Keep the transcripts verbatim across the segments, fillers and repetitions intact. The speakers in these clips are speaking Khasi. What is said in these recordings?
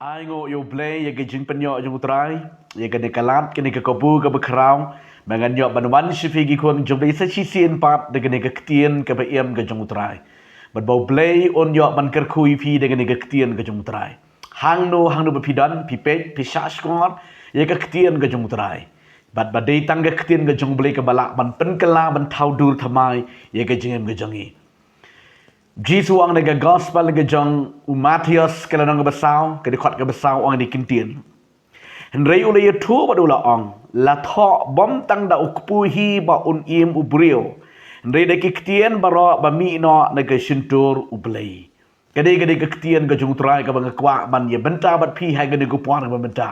Ai nguh ïa U Blei ïa ka jingpynïoh jong U Trai, ïa kane ka lad, kane ka kabu kaba khraw, ba ngan ïoh ban wan sha phi ki khun jong U Blei sa shisien pat da kane ka ktien kaba im ka jong U Trai. Bad ba U Blei un ïoh ban kyrkhu ïa phi da kane ka ktien ka jong U Trai. Hangno hangno ba phi don, phi peit, phi shahshkor ïa ka ktien ka jong U Trai. Bad ba dei tang ka ktien ka jong U Blei kaba lah ban pynkylla, ban thaw dur thymmai ïa ka jingim ka jong ngi. Jisu u ong ha ka gospel ka jong u Mathaios, ka lynnong kaba saw, ka dkhot kaba saw, u ong kine ki ktien. Hynrei u la ïathuh bad u la ong, la thoh bym tang da u kpu hi ba un im u briew, hynrei da ki ktien baroh ba mih noh na ka shyntur U Blei. Ka dei, ka dei ka ktien ka jong U Trai kaba nga kwah ban ïa bynta bad phi ha kane ka por kaba mynta.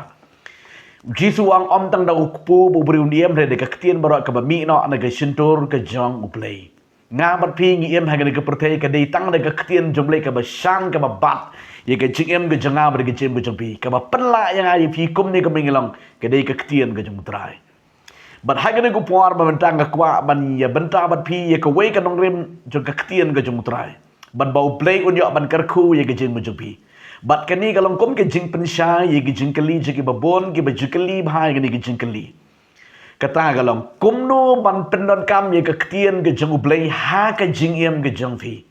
Jisu u ong ym tang da u kpu ba u briew un im, hynrei da ka ktien baroh kaba mih noh na ka shyntur ka jong U Blei. Nga bad phi ngi im ha kane ka pyrthei ka dei tang da ka ktien jong U Blei kaba shan, kaba bat ïa ka jingim ka jong nga bad ka jingim ka jong phi, kaba pynlah ïa nga ïa phi kumne kumba ngi long, ka dei ka ktien ka jong U Trai. Bad ha kane ka por ba mynta nga kwah ban ïa bynta bad phi ïa kawei ka nongrim jong ka ktien ka jong U Trai. Bad ba U Blei un ïoh ban kyrkhu ïa ka jingim ka jong phi. Bad kane ka long kum ka jingpynshai ïa ka jingkylli jong kiba bun, kiba ju kylli bha ïa kane ka jingkylli. Kata ka long, kumno ban pyndonkam ïa ka ktien ka jong U Blei ha ka jingim ka jong phi.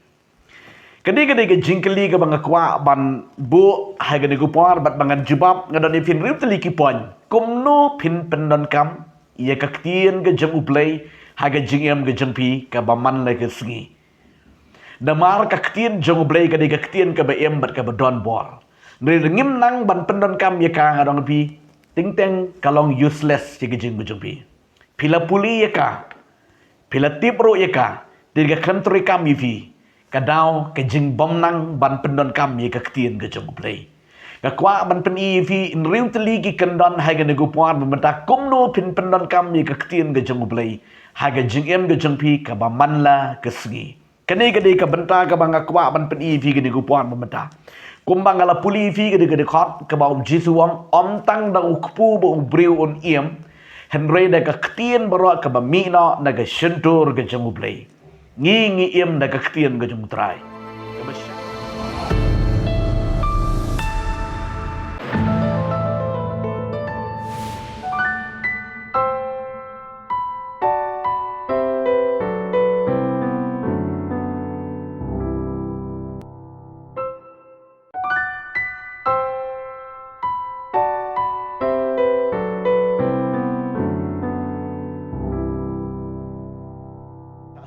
Ka dei, ka dei ka jingkylli kaba nga kwah ban buh ha kane ka por, bad ba ngan jubab, nga don ïa phi hynriew tylli ki point. Kumno phin pyndonkam ïa ka ktien ka jong U Blei ha ka jingim ka jong phi kaba man la ka sngi. Namar ka ktien jong U Blei ka dei ka ktien kaba im bad kaba don bor. Hynrei lada ngim nang ban pyndonkam ïa ka, nga ong ïa phi, teng teng ka long useless ïa ka jingim ka jong phi. Phi la pule ïa ka, phi la tip ruh ïa ka, te ka khlem treikam ïa phi, ka daw ka jingbymnang ban pyndonkam ïa ka ktien ka jong U Blei. Nga kwah ban pyni ïa phi hynriew tylli ki kyndon ha kane ka por ba mynta, kumno phin pyndonkam ïa ka ktien ka jong U Blei ha ka jingim ka jong phi kaba man la ka sngi. Kane ka dei ka bynta kaba nga kwah ban pyni ïa phi kane ka por ba mynta. Kumba nga la pule ïa phi, ka dei ka dkhot kaba u Jisu u ong, ym tang da u kpu ba u briew un im, hynrei da ka ktien baroh kaba mih noh na ka shyntur ka jong U Blei. Ngi, ngi im da ka ktien ka jong U Trai. Kaba sha-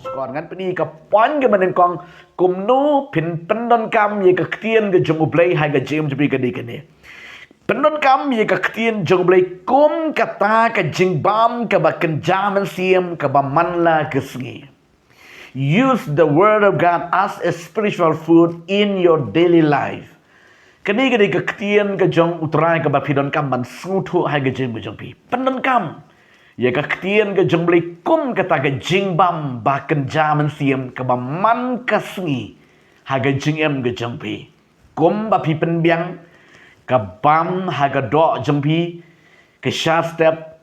Shkor, ngan pyni ka point kaba nyngkong, kumno phin pyndonkam ïa ka ktien ka jong U Blei ha ka jingim jong phi, ka dei kane. Pyndonkam ïa ka ktien jong U Blei kum kata ka jingbam kaba kynja mynsiem kaba man la ka sngi. Use the word of God as a spiritual food in your daily life. Kane ka dei ka ktien ka jong U Trai kaba phi donkam ban sngewthuh ha ka jingim ka jong phi. Pyndonkam ïa ka ktien ka jong U Blei kum kata ka jingbam ba kynja mynsiem kaba man ka sngi ha ka jingim ka jong phi. Kumba phi pynbiang ka bam ha ka doh jong phi, ka sha step,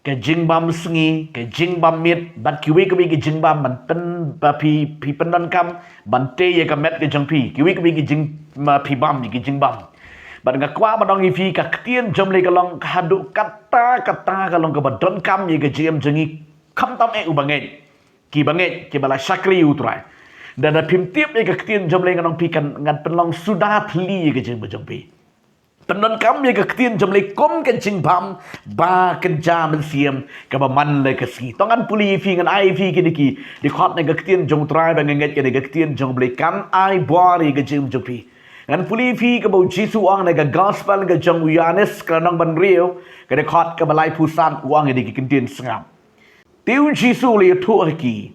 ka jingbam sngi, ka jingbam miet, bad kiwei kiwei ki jingbam ban pyn, ba phi, phi pyndonkam ban tei ïa ka met ka jong phi, kiwei kiwei ki jing, ma phi bam ïa ki jingbam. Bad nga kwah ban ong ïa phi, ka ktien jong U Blei ka long haduh katta katta ka long kaba donkam ïa ka jingim jong ngi, khamtam eh uba ngeit, kiba ngeit, kiba la shakri U Trai. Da, da phim tip ïa ka ktien jong U Blei, ngan ong phi, kan, ngan pynlong suda thylli ïa ka jingim jong phi. Pyndonkam ïa ka ktien jong U Blei kum ka jingbam ba kynja mynsiem kaba man la ka sngi. To ngan pule ïa phi, ngan ai ïa phi kine ki dkhot na ka ktien jong U Trai ba nga ngeit kane ka ktien jong U Blei kan ai bor ïa ka jingim jong phi. Ngan pule ïa phi kaba u Jisu u ong na ka gospel ka jong u Ïoannis, ka lynnong ba hynriew, ka dkhot kaba laiphew san, u ong ïa kine ki kyntien sngap. Te u Jisu u la ïathuh ha ki,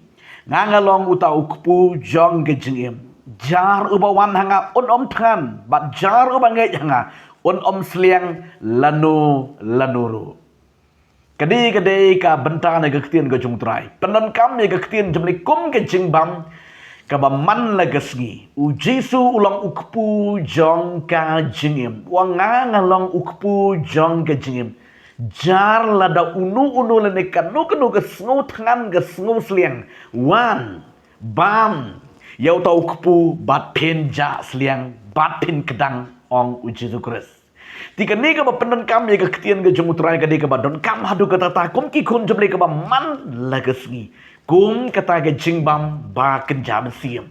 nga, nga long uta u kpu jong ka jingim. Jar uba wan ha nga un ym thngan, bad jar uba ngeit ha nga un ym sliang lano lano ruh. Ka dei, ka dei ka bynta na ka ktien ka jong U Trai. Pyndonkam ïa ka ktien jong U Blei kum ka jingbam kaba man la ka sngi. U Jisu u long u kpu jong ka jingim. U ong nga, nga long u kpu jong ka jingim. Jar lada uno uno lane kano kano ka sngewthngan, ka sngewsliang, wan, bam ïa uta u kpu bad phin jah sliang, bad phin kdang ong u Jisu Khrist. Te kane kaba pyndonkam ïa ka ktien ka jong u Trai ka dei kaba donkam haduh katta katta kum ki khun jong U Blei kaba man la ka sngi, kum kata ka jingbam ba kynja mynsiem.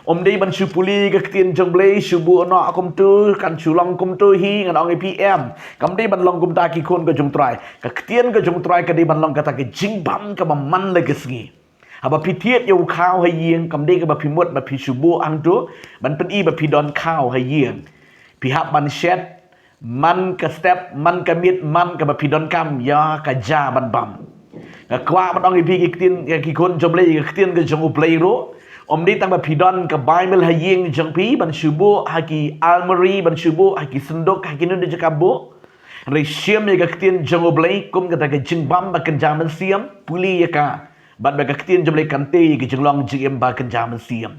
Ym dei ban shu pule ka ktien jong U Blei, shu buh noh kumto, kan shu long kumto hi, ngan ong ïa phi em. Kam dei ban long kumta ki khun ka jong u Trai. Ka ktien ka jong u Trai ka dei ban long kata ka jingbam kaba man la ka sngi. Haba phi thied ïa u khaw ha ïing, kam dei kaba phi mut ba phi shu buh hangto, ban pyni ba phi don khaw ha ïing. Phi hap ban shet, man ka step, man ka miet, man kaba phi donkam ïa ka ja ban bam. Nga kwah ban ong ïa phi ki ktien, ïa ki khun jong U Blei, ïa ka ktien ka jong U Blei ruh. Ym dei tang ba phi don ka Baibl ha ïing jong phi, ban shu buh ha ki almari, ban shu buh ha ki synduk, ha kino kino jaka buh. Hynrei shim ïa ka ktien jong U Blei kum kata ka jingbam ba kynja mynsiem, pule ïa ka. Bad ba ka ktien jong U Blei kan tei ïa ka jinglong jingim ba kynja mynsiem.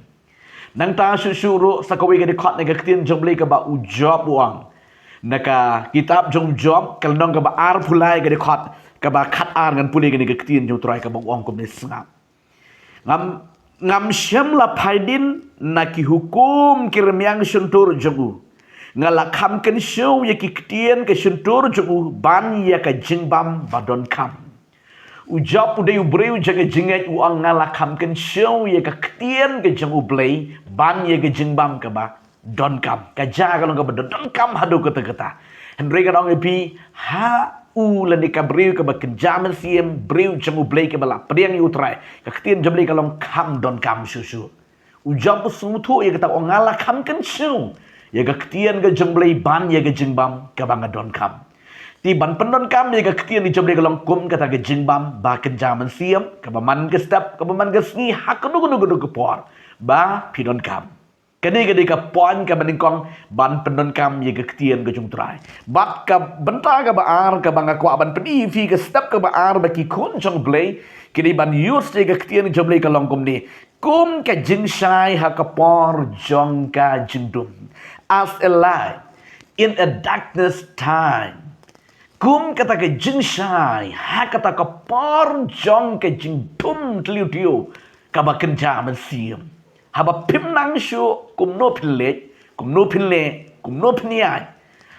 Nangta shuh shuh ruh sa kawei ka dkhot na ka ktien jong U Blei kaba u Job u ong. Na ka kitab jong u Job, ka lynnong kaba arphew lai ka dkhot, kaba khatar, ngan pule kane ka ktien jong u Trai kaba u ong kumne, sngap. Ngam, ngam shym la phai dien na ki hukum ki rmiang shyntur jong u. Nga la kham kynshew ïa ki ktien ka shyntur jong u ban ïa ka jingbam ba donkam. U Job u dei u briew jong ka jingngeit, u ong nga la kham kynshew ïa ka ktien ka jong U Blei ban ïa ka jingbam kaba donkam. Ka ja ka long kaba donkam haduh katta katta. Hynrei ngan ong ïa phi, ha u lane ka briew kaba kynja mynsiem, briew jong U Blei kaba la pdiang ïa u Trai, ka ktien jong U Blei ka long kham donkam shuh shuh. U Job u sngewthuh ïa kata, u ong nga la kham kynshew ïa ka ktien ka jong U Blei ban ïa ka jingbam kaba nga donkam. Te ban pyndonkam ïa ka ktien ka jong U Blei ka long kum kata ka jingbam ba kynja mynsiem, kaba man ka step, kaba man ka sngi, ha kano kano kano ka por ba phi donkam. Kane ka dei ka point kaba nyngkong ban pyndonkam ïa ka ktien ka jong u Trai. Bad ka bynta kaba ar kaba nga kwah ban pyni ïa phi, ka step kaba ar ba ki khun jong U Blei ki dei ban use ïa ka ktien jong U Blei ka long kumne. Kum ka jingshai ha ka por jong ka jingdum. As a light in a darkness time. Kum kata ka jingshai ha kata ka por jong ka jingdum tliw tliw kaba kynja mynsiem. Haba phim nang shuh kumno phin leit, kumno phin leh, kumno phin ïaid.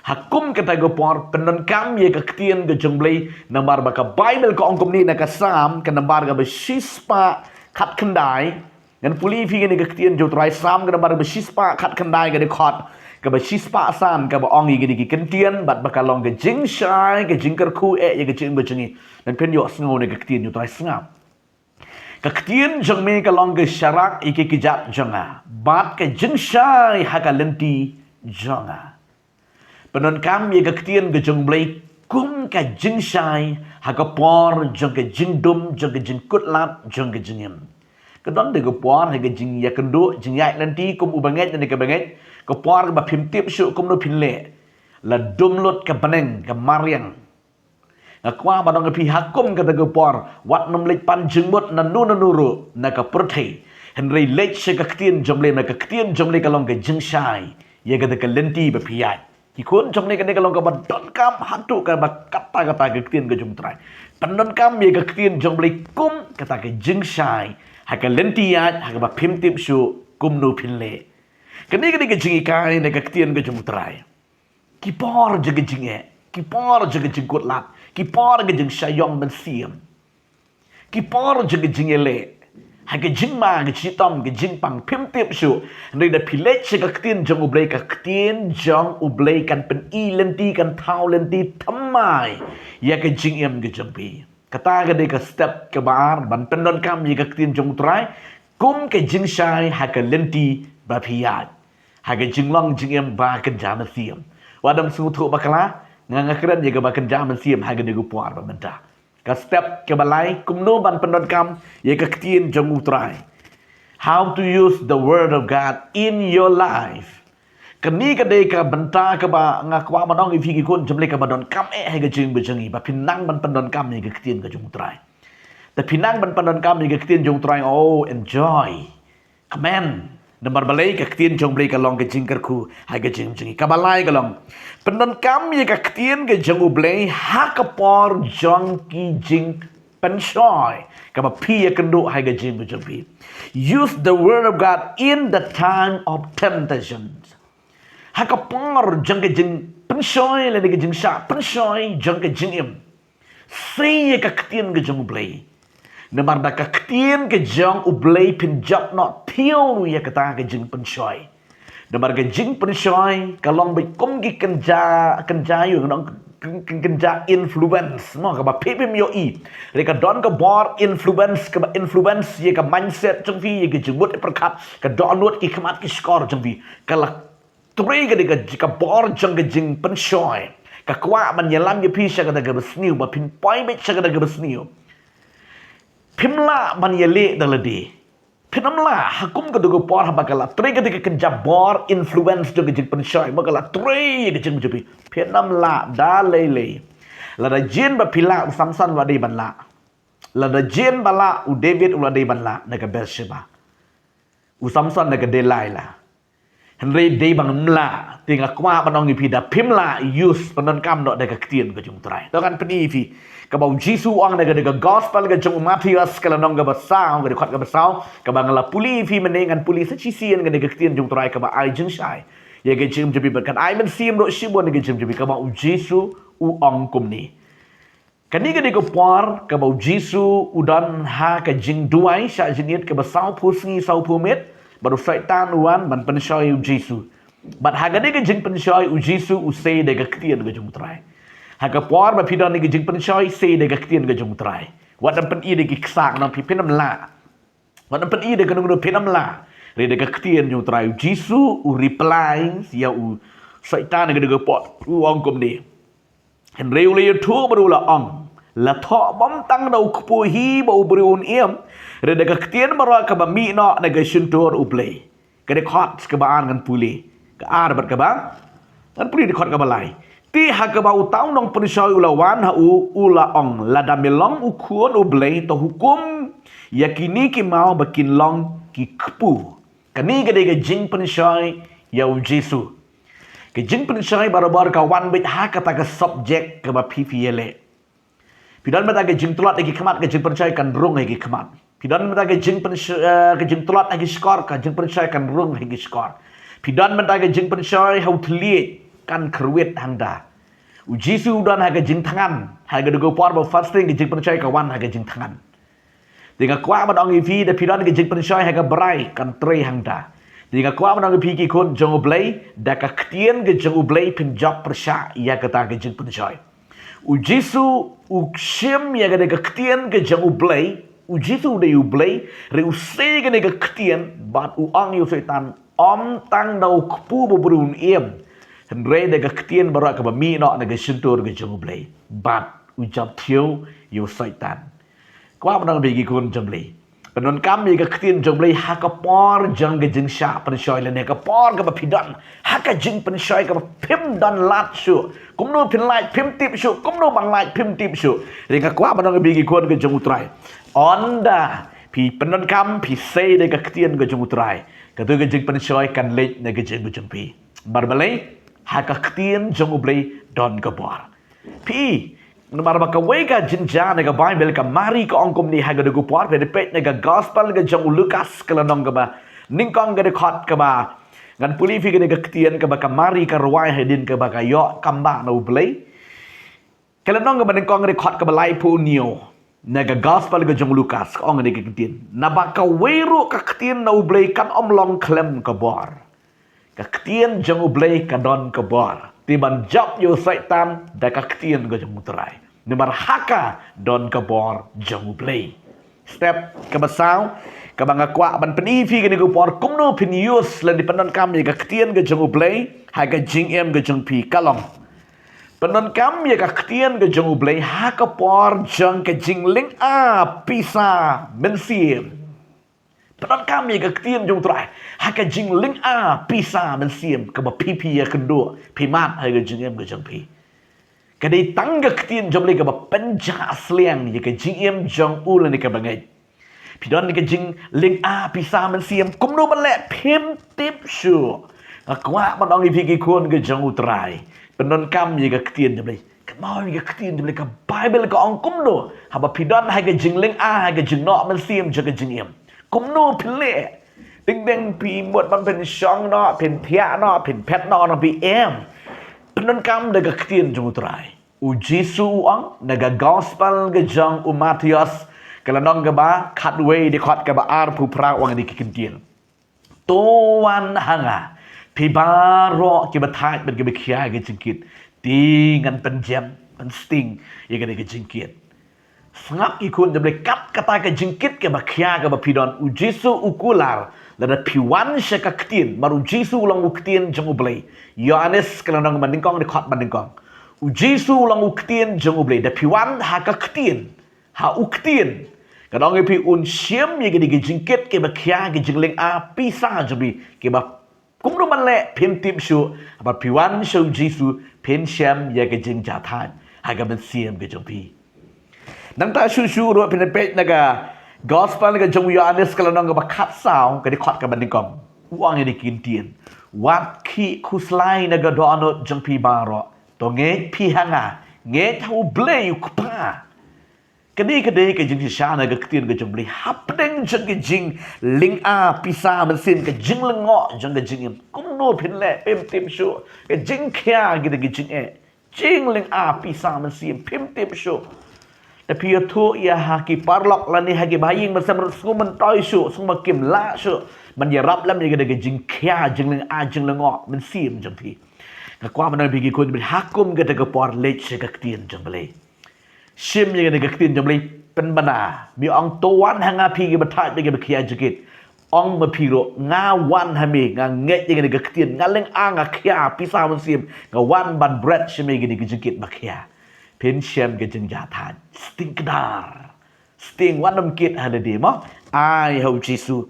Ha kum kata ka por pyndonkam ïa ka ktien ka jong U Blei, namar ba ka Baibl ka ong kumne na ka Salm, ka nambar kaba shispah khatkhyndai. Ngan pule ïa phi kane ka ktien jong u Trai, Salm ka nambar kaba shispah khatkhyndai, ka dkhot kaba shispah san, kaba ong ïa kine ki kyntien, bad ba ka long ka jingshai, ka jingkyrkhu eh ïa ka jingim ka jong ngi. Ngan pynïohsngew na ka ktien jong u Trai, sngap. Ka ktien jong me ka long ka sharak ïa ki kjat jong nga, bad ka jingshai ha ka lynti jong nga. Pyndonkam ïa ka ktien ka jong U Blei kum ka jingshai ha ka por jong ka jingdum, jong ka jingkut lad, jong ka jingim. Ka don de ka por ha ka jingïakynduh, jingïaid lynti kum u bangeit ne ka bangeit, ka por kaba phim tip shuh kumno phin leh. La dum lut ka bneng, ka mariang. Nga kwah ban ong ïa phi, ha kum kata ka por, wat nym leit pan jingmut nano nano ruh na ka pyrthei. Hynrei leit sha ka ktien jong U Blei, namar ka ktien jong U Blei ka long ka jingshai ïa kata ka lynti ba phi ïaid. Ki khun jong U Blei, kane ka long kaba donkam haduh kaba katta katta, ka ktien ka jong u Trai. Pyndonkam ïa ka ktien jong U Blei kum kata ka jingshai ha ka lynti ïaid, ha kaba phim tip shuh kumno phin leh. Kane ka dei ka jinghikai na ka ktien ka jong u Trai. Ki por jong ka jingeh, ki por jong ka jingkut lad, ki por ka jingshai ïong mynsiem, ki por jong ka jingïaleh, ha ka jingma, ka jitom, ka jingpang, phim tip shuh. Hynrei da phi leit sha ka ktien jong U Blei, ka ktien jong U Blei kan pyni lynti, kan thaw lynti thymmai ïa ka jingim ka jong phi. Kata ka dei ka step kaba ar, ban pyndonkam ïa ka ktien jong u Trai kum ka jingshai ha ka lynti ba phi ïaid, ha ka jinglong jingim ba kynja mynsiem. Wat nym sngewthuh bakla, nga, nga kren ïa kaba kynja mynsiem ha kane ka por ba mynta. Ka step kaba lai, kumno ban pyndonkam ïa ka ktien jong u Trai. How to use the word of God in your life. Kane ka dei ka bynta kaba nga kwah ban ong ïa phi ki khun jong U Blei, kaba donkam eh ha ka jingim ka jong ngi, ba phin nang ban pyndonkam ïa ka ktien ka jong u Trai. Da phin nang ban pyndonkam ïa ka ktien jong u Trai, oh, enjoy. Amen. Namar balei? Ka ktien jong U Blei ka long ka jingkyrkhu ha ka jingim jong ngi. Kaba lai ka long, pyndonkam ïa ka ktien ka jong U Blei ha ka por jong ki jingpynshoi, kaba phi ïakynduh ha ka jingim ka jong phi. Use the word of God in the time of temptations. Ha ka por jong ka jingpynshoi lane ka jingshah pynshoi jong ka jingim, sei ïa ka ktien ka jong U Blei. Namar da ka ktien ka jong U Blei phin jop noh thiaw ïa kata ka jingpynshoi. Namar ka jingpynshoi ka long beit kum ki kynja, kynja ïa u nong, kyn-, kyn-, kynja influence mo, kaba phi phim ïohi. Re ka don ka bor influence, kaba influence ïa ka mindset jong phi, ïa ka jingmut pyrkhat, ka dohnud, ki khmat ki shkor jong phi. Ka la trei ka dei ka, ka bor jong ka jingpynshoi. Ka kwah ban ïalam ïa phi sha kata kaba sniew, ba phin poi beit sha kata kaba sniew. Phim lah ban ïaleh da lade. Phin ym lah, ha kum ka dei ka por haba ka la trei ka dei ka kynja bor influence jong ka jingpynshoi, ba ka la trei ka jingpynshoi. Phin ym lah da lei lei. Lada jin ba phi lah, u Samson u la dei ban lah. Lada jin ba lah, u David u la dei ban lah na ka Bathsheba. U Samson na ka Delilah. Hynrei dei ban ym lah, te nga kwah ban ong ïa phi da phim lah, use, pyndonkam noh da ka ktien ka jong U Trai. To ngan pyni ïa phi kaba U Jisu u ong na ka, na ka gospel ka jong u Mathaios ka lynnong kaba saw, ka dkhot kaba saw, kaba nga la pule ïa phi mynne, ngan pule sa shisien ka, na ka ktien jong U Trai kaba ai jingshai ïa ka jingim jong phi bad kan ai mynsiem ruh shibun ïa ka jingim jong phi, kaba U Jisu u ong kumne. Kane ka dei ka por kaba U Jisu u don ha ka jingduwai shah jingit kaba sawphew sngi sawphew miet, bad u Soitan u wan ban pynshoi U Jisu. Bad ha kane ka jingpynshoi U Jisu u sei da ka ktien ka jong U Trai. Ha ka por ba phi don ha ka jingpynshoi, sei da ka ktien ka jong U Trai. Wat ym pyni da ki ksa, nang phi phin ym lah. Wat ym pyni da kano kano, phin ym lah. Re da ka ktien jong U Trai. U Jisu u reply ïa u Soitan ha ka dei ka por, u ong kumne. Hynrei u la ïathuh bad u la ong, la thoh bym tang da u kpu hi bad u briew un im, re da ka ktien baroh kaba mih noh na ka shyntur U Blei. Ka dkhot kaba ar ngan pule, ka ar bad kaba, ngan pule dkhot kaba lai. Te ha kaba uta u nongpynshoi u la wan ha u, u la ong, lada me long u Khun U Blei, to hukum ïa kine ki maw ba kin long ki kpu. Kane ka dei ka jingpynshoi ïa U Jisu. Ka jingpynshoi barabor ka wan beit ha kata ka subject kaba phi phi ïaleh. Phi don mynta ka jingtlot ha ki khmat, ka jingpynshoi kan rung ha ki khmat. Phi don mynta ka jingpynsh-, eh, ka jingtlot ha ki shkor, ka jingpynshoi kan rung ha ki shkor. Phi don mynta ka jingpynshoi ha u thylliej, kan kyrwit hangta. U Jisu u don ha ka jingthngan, ha ka dei ka por ba fasting, ka jingpynshoi ka wan ha ka jingthngan. Te nga kwah ban ong ïa phi, da phi don ka jingpynshoi ha ka brai, kan trei hangta. Te nga kwah ban ong ïa phi ki khun jong U Blei, da ka ktien ka jong U Blei phin jop pyrshah ïa kata ka jingpynshoi. U Jisu u shim ïa kane ka ktien ka jong U Blei, U Jisu u dei U Blei, re u sei kane ka ktien, bad u ong ïa u Soitan, ym tang da u kpu bad u briew un im. Hynrei da ka ktien baroh kaba mih noh na ka shyntur ka jong U Blei. Bad u jop thiaw ïa u Soitan. Kwah ban ong ïa phi ki khun jong U Blei. Pyndonkam ïa ka ktien jong U Blei ha ka por jong ka jingshah pynshoi lane ha ka por kaba phi don ha ka jingpynshoi kaba phim don lad shuh. Kumno phin lait phim tip shuh, kumno ban lait phim tip shuh. Re nga kwah ban ong ïa phi ki khun ka jong U Trai. Ynda phi pyndonkam, phi sei da ka ktien ka jong U Trai, kato ka jingpynshoi kan leit na ka jingim ka jong phi. Namar balei? Ha ka ktien jong U Blei don ka bor. Phi, namar ba kawei ka jingjia na ka Baibl, ka Mari ka ong kumne ha ka dei ka por, phi peit na ka gospel ka jong u Lukas ka lynnong kaba nyngkong, ka dkhot kaba, ngan pule ïa phi kane ka ktien kaba ka Mari ka rwai hadien kaba ka ïoh kam ba na U Blei. Ka lynnong kaba nyngkong, ka dkhot kaba laiphew hynñiew. Na ka gospel ka jong u Lukas ka ong kane ka ktien. Naba kawei ruh ka ktien na U Blei kan ym long khlem ka bor. Ka ktien jong U Blei ka don ka bor. Te ban jop ïa u Soitan da ka ktien ka jong U Trai. Namar ha ka don ka bor jong U Blei. Step kaba saw, kaba nga kwah ban pyni ïa phi kane ka por, kumno phin use lane pyndonkam ïa ka ktien ka jong U Blei ha ka jingim ka jong phi, ka long, pyndonkam ïa ka ktien ka jong U Blei ha ka por jong ka jinglynga pisa mynsiem. Pyndonkam ïa ka ktien jong U Trai ha ka jinglynga pisa mynsiem kaba phi phi ïakynduh, phi mad ha ka jingim ka jong phi. Ka dei tang ka ktien jong U Blei kaba pynjah sliang ïa ka jingim jong u lane kaba ngeit. Phi don ka jinglynga pisa mynsiem, kumno ban leh phim tip shuh. Nga kwah ban ong ïa phi ki khun ka jong U Trai, pyndonkam ïa ka ktien jong U Blei. Kynmaw ïa ka ktien jong U Blei, ka Baibl ka ong kumno. Haba phi don ha ka jinglynga, ha ka jingnoh mynsiem jong ka jingim, kumno phin leh? Teng teng phi mut ban pynshong noh, pynthiah noh, pynphet noh, noh phi em. Pyndonkam da ka ktien jong U Trai. U Jisu u ong, na ka gospel ka jong u Mathaios, ka lynnong kaba khatwei dkhot kaba arphew phra u ong ïa kine ki kyntien. To wan ha nga, phi baroh kiba thait bad kiba khia ïa ka jingkit. Te ngan pynjem, pynsting, ïa kane ka jingkit. Sngap ki khun jong U Blei, kat kata ka jingkit kaba khia kaba phi don, U Jisu u kular, lada phi wan sha ka ktien, namar U Jisu u long u ktien jong U Blei. Ïoannis ka lynnong ba nyngkong dkhot ba nyngkong. U Jisu u long u ktien jong U Blei, da phi wan ha ka ktien, ha u ktien, ka dang ïa phi un shim ïa kine ki jingkit kiba khia ki jinglynga pisa jong phi kiba kumno ban leh phim tip shuh, haba phi wan sha U Jisu phin shem ïa ka jingjahthait ha ka mynsiem ka jong phi. Nangta shuh shuh ruh phin peit na ka gospel ka jong u Ïoannis ka lynnong kaba khatsaw ka dkhot kaba nyngkong. U ong ïa kine ki kyntien. Wat khih khuslai na ka dohnud jong phi baroh. To ngeit phi ha nga, ngeit ha U Blei U Kpa. Kane ka dei ka jingshisha na ka ktien ka jong U Blei. Hapdeng jong ka jinglynga pisa mynsiem, ka jinglyngngoh jong ka jingim. Kumno phin leh phim tip shuh, ka jingkhia kine ki jingeh. Jinglynga pisa mynsiem phim tip shuh. Da phi ïathuh ïa ha ki paralok lane ha kiba ha ïing ba sem ruh sngewmyntoi shuh, sngewbha kim lah shuh ban ïarap lem ïa kane ka jingkhia, jinglynga, jinglyngngoh mynsiem jong phi. Nga kwah ban ong ïa phi ki khun, ha kum kata ka por leit sha ka ktien jong U Blei. Shim ïa kane ka ktien jong U Blei, pynbna. Me ong to wan ha nga phi kiba thait bad kiba khia jingkit. Ong ma phi ruh, nga wan ha me, nga ngeit ïa kane ka ktien, nga lynga, nga khia pisa mynsiem, nga wan ban bret sha me ïa kane ka jingkit ba khia. Phin shem ka jingjahthait. Sting kdar. Sting, wat nym kit ha lade mo. Ai ha U Jisu,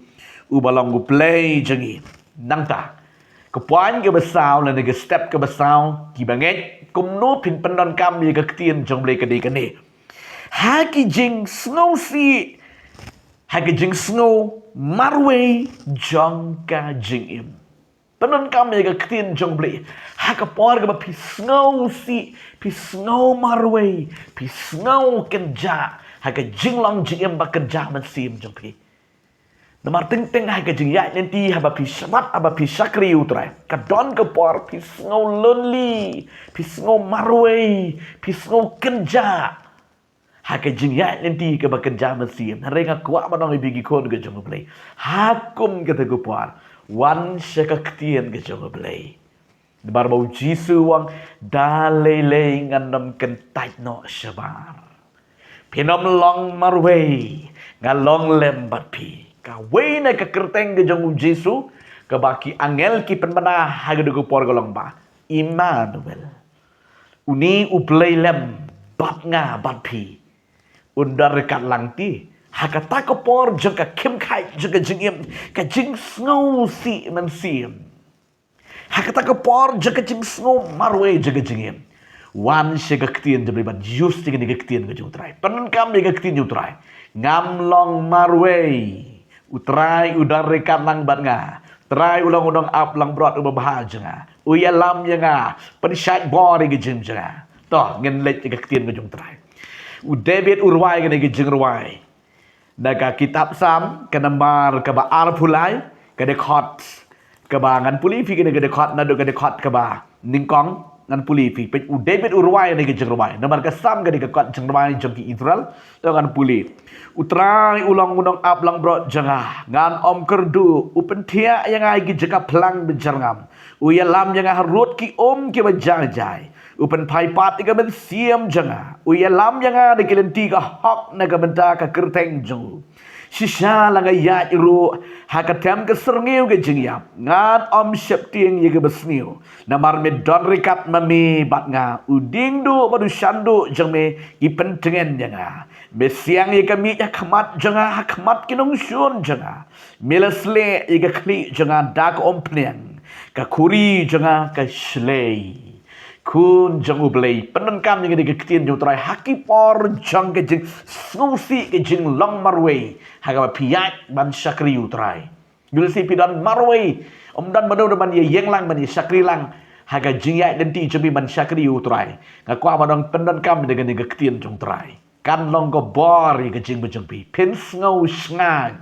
uba long U Blei jong ngi. Nangta, ka point kaba saw lane ka step kaba saw, kiba ngeit, kumno phin pyndonkam ïa ka ktien jong U Blei ka dei kane. Ha ki jingsngewsih, ha ki jingsngew marwei jong ka jingim. Pyndonkam ïa ka ktien jong U Blei. Ha ka por kaba phi sngewsih, phi sngew marwei, phi sngew kynjah ha ka jinglong jingim bad kynjah mynsiem jong phi. Namar teng teng ha ka jingïaid lynti haba phi shabat, haba phi shakri U Trai, ka don ka por phi sngew lonely, phi sngew marwei, phi sngew kynjah ha ka jingïaid lynti kaba kynjah mynsiem. Hynrei nga kwah ban ong ïa phi ki khun ka jong U Blei, ha kum kata ka por, wan sha ka ktien ka jong U Blei. Namar ba U Jisu u ong, da lei lei ngan nym kyntait noh shabar. Phin nym long marwei, nga long lem bad phi. Kawei na ka kyrteng ka jong U Jisu kaba ki angel ki pynbna ha kata ka por ka long ba Immanuel. Une U Blei lem bad nga bad phi. Un don ryngkat lang te ha kata ka por jong ka khim khaid jong ka jingim, ka jingsngewsih mynsiem. Ha kata ka por jong ka jingsngew marwei jong ka jingim, wan sha ka ktien jong U Blei, ban use ïa kane ka ktien ka jong U Trai. Pyndonkam ïa ka ktien jong U Trai. Ngam long marwei. U Trai u don ryngkat lang bad nga. U Trai u long u nongap langbrot uba bha jong nga. U ïalam ïa nga. Pynshait bor ïa ka jingim jong nga. To ngin leit ïa ka ktien ka jong U Trai. U David u rwai kane ka jingrwai. Na ka kitab Salm, ka nambar kaba arphew lai, ka dkhot kaba, ngan pule ïa phi kane ka dkhot, naduh ka dkhot kaba nyngkong, ngan pule ïa phi. Peit, u David u rwai kane ka jingrwai. Namar ka Salm ka dei ka kot jingrwai jong ki Israel, to ngan pule. U Trai u long u nongap langbrot jong nga, ngan ym kyrduh, u pynthiah ïa nga ha ki jaka phlang bajyrngam. U ïalam ïa nga harud ki um kiba jai jai. U pynphai pat ïa ka mynsiem jong nga. U ïalam ïa nga da ki lynti ka hok na ka bynta ka kyrteng jong u. Shisha la nga ïaid ruh ha ka them ka syrngiew ka jingïap, ngan ym sheptieng ïa kaba sniew. Namar me don ryngkat ma me bad nga, u diengduh bad u shanduh jong me ki pyntngen ïa nga. Me siang ïa ka miej ha khmat jong nga, ha khmat ki nongshun jong nga. Me la sleh ïa ka khlieh jong nga da ka umphniang, ka khuri jong nga ka shlei. Khun jong U Blei, pyndonkam ïa kane ka ktien jong U Trai ha ki por jong ka jingsngewsih, ka jinglong marwei ha kaba phi ïaid ban shakri U Trai. Ïohi lehse phi don marwei, ym don mano ban ïa ïeng lang, ban ïa shakri lang ha ka jingïaid lynti jong phi ban shakri U Trai. Nga kwah ban ong, pyndonkam ïa kane ka ktien jong U Trai. Kan long ka bor ïa ka jingim jong phi. Phin sngew shngaiñ.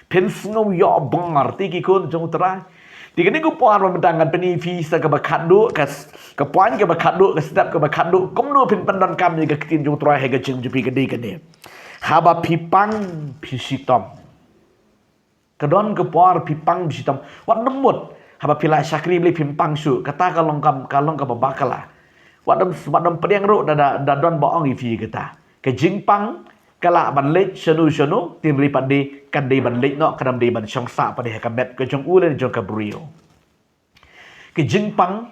Phin sngew ïoh bor te ki khun jong U Trai. Te kane ka por ba mynta ngan pyni phi sa kaba khatduh, ka s-, ka point kaba khatduh, ka step kaba khatduh, kumno phin pyndonkam ïa ka ktien jong U Trai ha ka jingim jong phi ka dei kane. Haba phi pang phi shitom. Ka don ka por phi pang phi shitom. Wat nym mut. Haba phi la shakri Blei phim pang shuh. Kata ka long kam, ka long kaba bakla. Wat nym, wat nym pdiang ruh da, da, da don ba ong ïa phi kata. Ka jingpang ka lah ban leit shano shano, hynrei pat de kan dei ban leit noh, kan ym dei ban shong sah pat de ha ka met ka jong u lane jong ka briew. Ka jingpang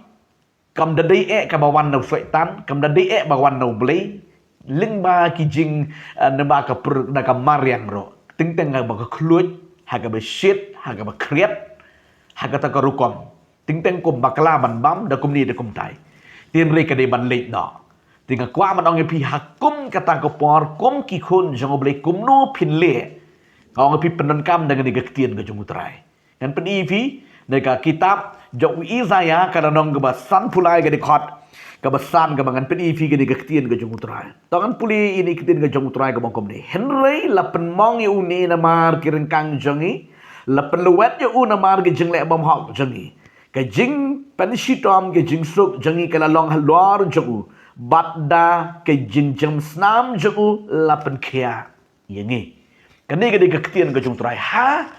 kam da dei eh kaba wan na u Soitan, kam da dei eh ba wan na U Blei. Lyngba ki jing, eh, namar ka pur na ka mariang ruh. Teng teng ha kaba khluit, ha kaba shit, ha kaba khriat, ha kata ka rukom. Teng teng kum bakla ban bam, da kumne da kumtai. Hynrei ka dei ban leit noh. Te nga kwah ban ong ïa phi ha kum kata ka por, kum ki khun jong U Blei, kumno phin leh. Nga ong ïa phi pyndonkam da kane ka ktien ka jong U Trai. Ngan pyni ïa phi na ka kitab jong u Isaïah, ka lynnong kaba sanphew lai, ka dkhot kaba san, kaba ngan pyni ïa phi kane ka ktien ka jong U Trai. To ngan pule ïa kane ka ktien ka jong U Trai kaba ong kumne. Hynrei la pynmong ïa une namar ki ryngkang jong ngi, la pynlwet ïa u namar ki jingleh bymhok jong ngi. Ka jingpynshitom, ka jingsuk jong ngi ka la long halor jong u, bad da ka jingjemsnam jong u la pynkhiah ïa ngi. Kane ka dei ka ktien ka jong U Trai. Ha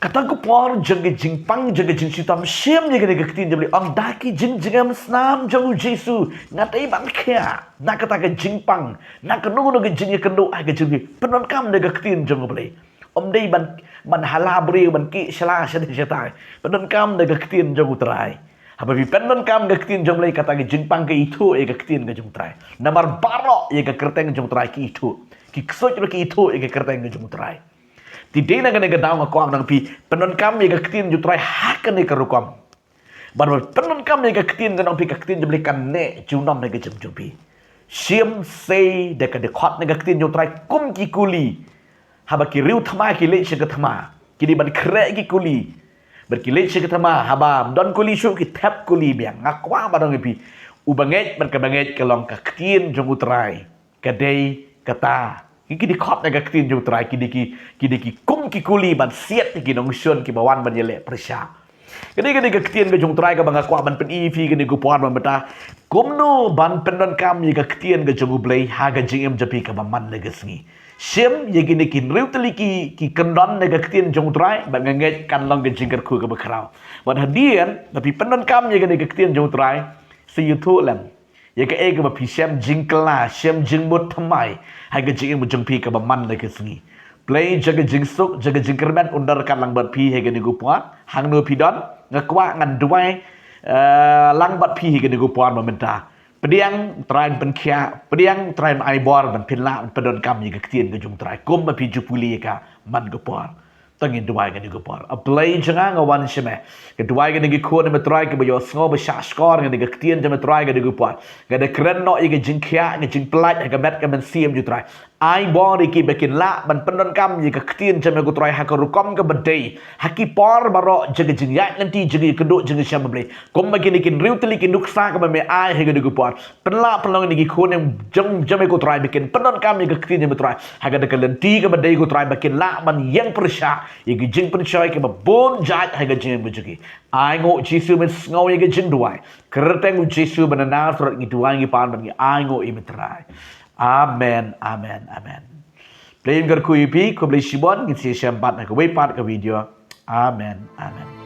kata ka por jong ka jingpang, jong ka jingshitom, shem ïa kane ka ktien jong U Blei, ong da ki jingjemsnam jong U Jisu nga dei ban khiah. Na kata ka jingpang, na kano kano ka jingïakynduh, ha ka jingpyndonkam da ka ktien jong U Blei. Ym dei ban, ban hala briew, ban kih shala sha dei shatai. Pyndonkam da ka ktien jong U Trai. Haba phi pyndonkam ka ktien jong U Blei, kata ka jingpang ka ithuh ïa ka ktien ka jong U Trai. Namar baroh ïa ka kyrteng jong U Trai ki ithuh. Ki ksuid ruh ki ithuh ïa ka kyrteng ka jong U Trai. Te dei na kane ka daw nga kwah ban ong ïa phi, pyndonkam ïa ka ktien jong U Trai ha kane ka rukom. Bad ban pyndonkam ïa ka ktien, nga ong ïa phi, ka ktien jong U Blei kan neh junom ha ka jingim jong phi. Shim sei da ka dkhot na ka ktien jong U Trai kum ki kuli. Haba ki riew thma ki leit sha ka thma, ki dei ban khreh ki kuli. Bad ki leit sha ka thma, haba ym don kuli shuh ki thep kuli biang. Nga kwah ban ong ïa phi, u bangeit bad ka bangeit ka long ka ktien jong U Trai. Ka dei kata. Ki, ki dkhot na ka ktien jong U Trai, ki dei ki, ki dei ki kum ki kuli ban siat ïa ki nongshun kiba wan ban ïaleh pyrshah. Kane, kane ka ktien ka jong U Trai kaba nga kwah ban pyni ïa phi kane ka por ba mynta. Kumno ban pyndonkam ïa ka ktien ka jong U Blei ha ka jingim jong phi kaba man la ka sngi. Shim ïa kine ki hynriew tylli ki, ki kyndon na ka ktien jong U Trai, bad nga ngeit kan long ka jingkyrkhu kaba khraw. Bad hadien ba phi pyndonkam ïa kane ka ktien jong U Trai, sa ïathuh lem ïa kaei kaba phi shem jingkylla, shem jingmut thymmai ha ka jingim jong phi kaba man la ka sngi. Blei jong ka jingsuk, jong ka jingkyrmen un da ryngkat lang bad phi ha kane ka por. Hangno phi don, nga kwah ngan duwai, eh, lang bad phi ha kane ka por ba mynta. Pdiang, Trai un pynkhiah, pdiang, Trai un ai bor ban phin lah ban pyndonkam ïa ka ktien ka jong U Trai, kumba phi ju pule ïa ka man ka por. To ngin duwai kane ka por. A Blei jong nga, nga wan sha me. Nga duwai kine ki khun jong me Trai kiba ïohsngew ba shahshkor ïa kane ka ktien jong me Trai kane ka por. Nga da kren noh ïa ka jingkhiah, ka jingpyllait ha ka met ka mynsiem jong U Trai. Ai bor ïa ki ba kin lah ban pyndonkam ïa ka ktien jong me ko Trai ha ka rukom kaba dei. Ha ki por baroh jong ka jingïaid lynti, jong ka ïakynduh, jong ka shem Blei. Kumba kine ki hynriew tylli ki nuksa kaba me ai ha kane ka por. Pynlah pynlong ïa ki khun jong, jong me ko Trai ba kin pyndonkam ïa ka ktien jong me Trai. Ha kata ka lynti kaba dei ko Trai ba kin lah ban ïeng pyrshah ïa ki jingpynshoi kiba bun jait ha ka jingim jong ki. Ai nguh Jisu, men sngew ïa ka jingduwai. Kyrteng u Jisu ba na Nasareth ngi duwai ngi pan bad ngi ai nguh ïa me Trai. Amen, amen, amen. Blei un kyrkhu ïa phi, khublei shibun, ngin sa ïashem pat ha kawei pat ka video. Amen, amen.